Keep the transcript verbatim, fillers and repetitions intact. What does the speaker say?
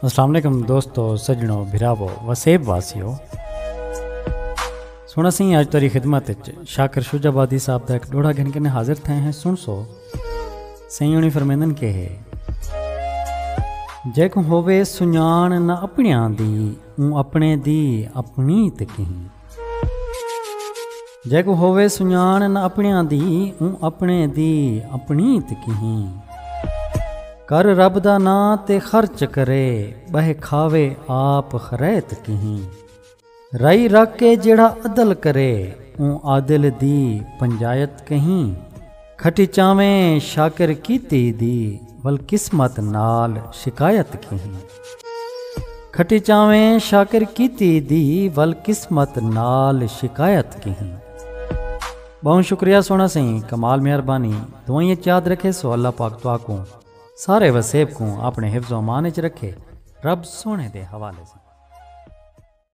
السلام علیکم دوستو، سجنو، بھراوو، وسیب واسیو۔ سونا سائیں، اج تیری خدمت وچ شاکر شجاع آبادی صاحب دا ایک ڈوڑا گھن کے حاضر تھے ہیں۔ سن سو سائیں، انہیں فرمیندن کے ہے، جے کو ہووے سنجان نہ اپنیاں دی، اوں اپنے دی اپنی تے کہیں۔ جے کو ہووے سنجان نہ اپنیاں دی، اوں اپنے دی اپنی تے کہیں۔ کر رب دا ناں تے خرچ کرے، بہہ کھاوے آپ خریت کہیں۔ رائی رکھ کے جیڑھا عدل کرے، اوں عادل دی پنجایت کہیں۔ کھٹی چاویں شاکر کیتی دی، ول قسمت نال شکایت کہیں۔ کھٹی چاویں شاکر کیتی دی، ول قسمت نال شکایت کہیں۔ بہوں شکریہ سونا سائیں، کمال مہربانی۔ دعائیں چ یاد رکھے سو اللہ پاک تواکوں سارے وسیب کوں اپنے حفظ و امان وچ رکھے۔ رب سونے دے حوالے سے۔